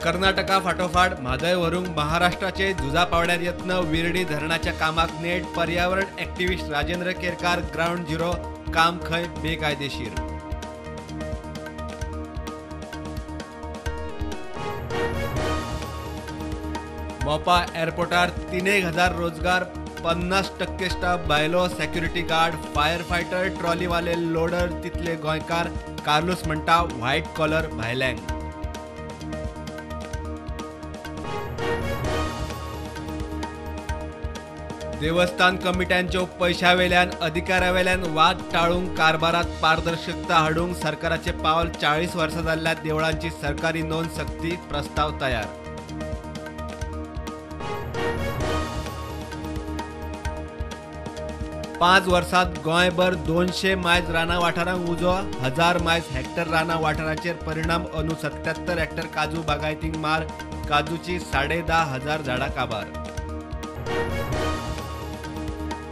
कर्नाटका फाटोफाट म्हादय व्हरूंक महाराष्ट्राचे झुजा पावड्यार यत्न. विर्डी धरणाच्या कामाक नेट. पर्यावरण activist Rajendra Kerkar ground zero. काम खंय बेकायदेशीर. मोपा एअरपोर्टार 3,000 रोजगार, 50% स्टाफ बायलो, सेक्युरिटी गार्ड, फायर फायटर, ट्रॉलीवाले, लोडर तितले गोंयकार. कार्लूस म्हणटा व्हायट कॉलर भायल्यांक. देवस्थान कमिट्यांच्यो पैशावेल्यान अधिकारावेल्यान वाद टाळूंक कारभारात पारदर्शकता हाडूंक सरकाराचें पावल. 40 वर्सां जाल्ल्या देवळांची सरकारी नोंद सक्ती, प्रस्ताव तयार. पांच वर्सांत गोंयभर 200 मायज रानां वाठारांक उजो, 1000 मायज हेक्टर रानां वाठाराचेर परिणाम. अंदू 77 हेक्टर काजू बागायतींक मार, काजूची 10,500 झाडां काबार.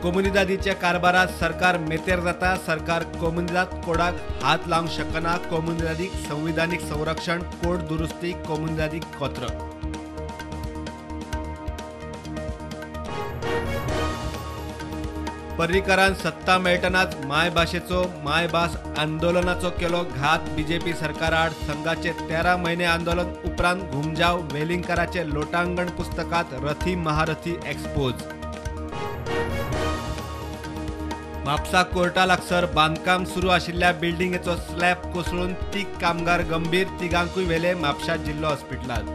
कोमुनिदादीच्या कारभारात सरकार मेतेर जाता. सरकार कोमुनिदाद कोडाक हात लावंक शकना. कोमुनिदादीक संविधानीक संरक्षण, कोड दुरुस्ती, कोमुनिदादीक कोत्र. पर्रीकरान सत्ता मेळटनाच मायभाशेचो मायभास आंदोलनाचो केलो घात. बीजेपी सरकाराआड संघाचे 13 म्हयने आंदोलन उपरांत घुमजाव वेलिंगकाराचे लोटांगण पुस्तकात रथी महारथी एक्सपोज. म्हापसा कोर्टा लागसर बांदकाम सुरू आशिल्ल्या बिल्डिंगेचो स्लॅब कोसळून 3 कामगार गंभीर, तिगांकूय व्हेले म्हापशा जिल्लो हॉस्पिटलांत.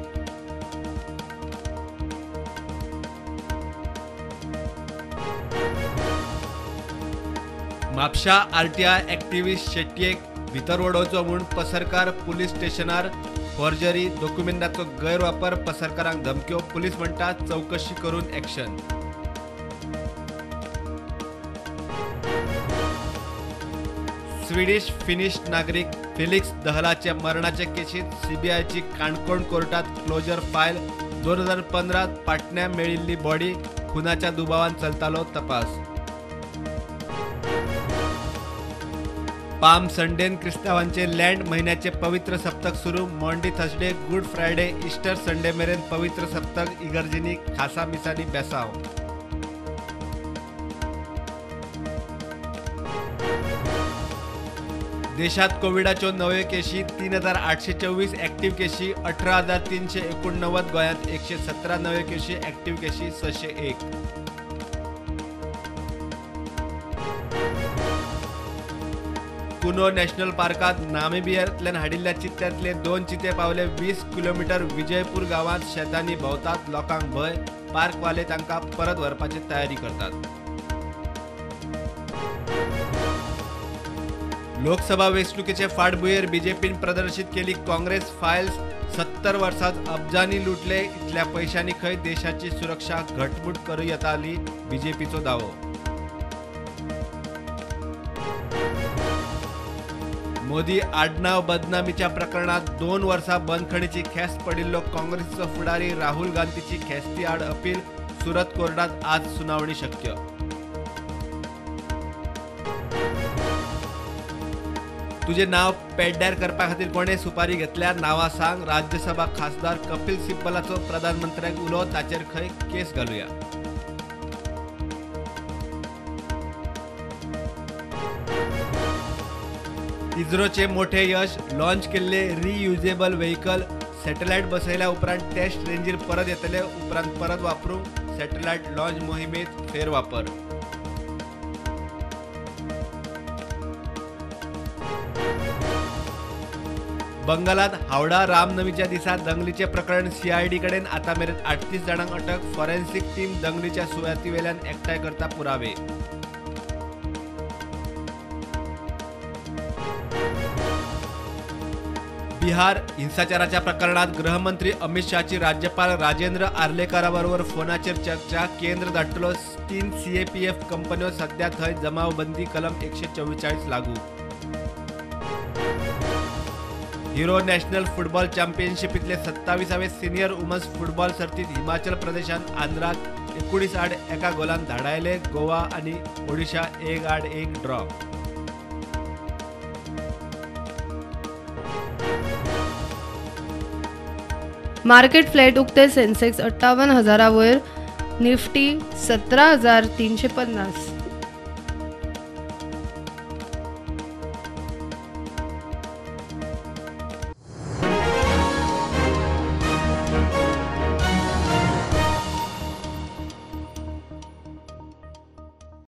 म्हापशा आरटीआय एक्टिविस्ट शेट्येक भितर वडोवचो म्हूण पसरकार पुलीस स्टेशनार फोर्जरी, दोकुमेंताचो गैरवापर, पसरकारांक धमक्यो. पुलीस म्हणटा चवकशी करून एक्शन. स्विडिश फिनिश नागरीक फेलिक्स दहलाच्या मरणाचे केशीत सीबीआयची काणकोण कोर्टात क्लोजर फायल. 2015 पाटण्या मेळिल्ली बॉडी, खुनाच्या दुबावान चलतालो तपास. पाम संडेन क्रिस्तांवांचे लँड म्हयन्याचे पवित्र सप्तक सुरू. Maundy Thursday, Good Friday, Easter Sunday मेरेन पवित्र सप्तक. इगर्जींनी खासा मिसांनी बेसांव. देशात कोविडाच्यो नव्यो केशी 3,824, ॲक्टिव्ह केशी 18,389. गोंयांत 117 नव्यो केशी, ॲक्टिव्ह केशी 601. कुनो नॅशनल पार्कात नामिबियांतल्यान हाडिल्ल्या चित्त्यांतले 2 चिते पावले 20 किलोमिटर विजयपूर गांवांत. शेतांनी भोंवतात, लोकांक भंय. पार्कवाले तांकां परत व्हरपाची तयारी करतात. लोकसभा वेंचणुकेचे फाटभुंयेर बीजेपीन प्रदर्शित केली काँग्रेस फायल्स. 70 वर्सांत अब्जांनी लुटले, इतल्या पैशांनी खंय देशाची सुरक्षा घटमूट करूं येताली, बीजेपीचो दावो. मोदी आडनाव बदनामीच्या प्रकरणात 2 वर्सां बंदखणीची ख्यास्त पडिल्लो काँग्रेसचो फुडारी राहुल गांधीची ख्यास्ती आड अपील. सुरत कोर्टात आज सुनावणी शक्य. तुझे नाव पेड्ड्यार करपा खातीर कोणे सुपारी घेतल्या, नांवां सांग. राज्यसभा खासदार कपिल सिब्बलाचो प्रधानमंत्र्याक उलो, ताचेर खंय केस घालुया. इस्रोचे मोठे यश, लॉन्च केल्ले रियुजेबल व्हेकल सॅटेलायट बसयल्या उपरांत टेस्ट रेंजीर परत येतले. उपरांत परत वापरूंक सॅटेलायट लॉन्च मोहिमेत फेरवापर. बंगालात हावडा रामनवमीच्या दिसा दंगलीचे प्रकरण सीआयडी कडेन. आतां मेरेन 38 जाणांक अटक. फॉरेन्सिक टीम दंगलीच्या सुवातीवेल्यान एकठांय करता पुरावे. बिहार हिंसाचाराच्या प्रकरणात गृहमंत्री अमित शहाची राज्यपाल राजेंद्र आर्लेकराबरोबर फोनाचेर चर्चा. केंद्र धाडटलो 3 सीएपीएफ कंपन्यो. सध्या थंय जमावबंदी कलम 144 लागू. हिरो नॅशनल फुटबॉल चॅम्पियनशिपीतले 27वे सिनियर वुमन्स फुटबॉल सर्तीत हिमाचल प्रदेशान आंध्राक 19-1 गोलान धाडायले. गोवा आनी ओडिशा 1-1 ड्रॉ. मार्केट फ्लॅट उक्ते. सेन्सेक्स 58,000 वयर, निफ्टी 17,350.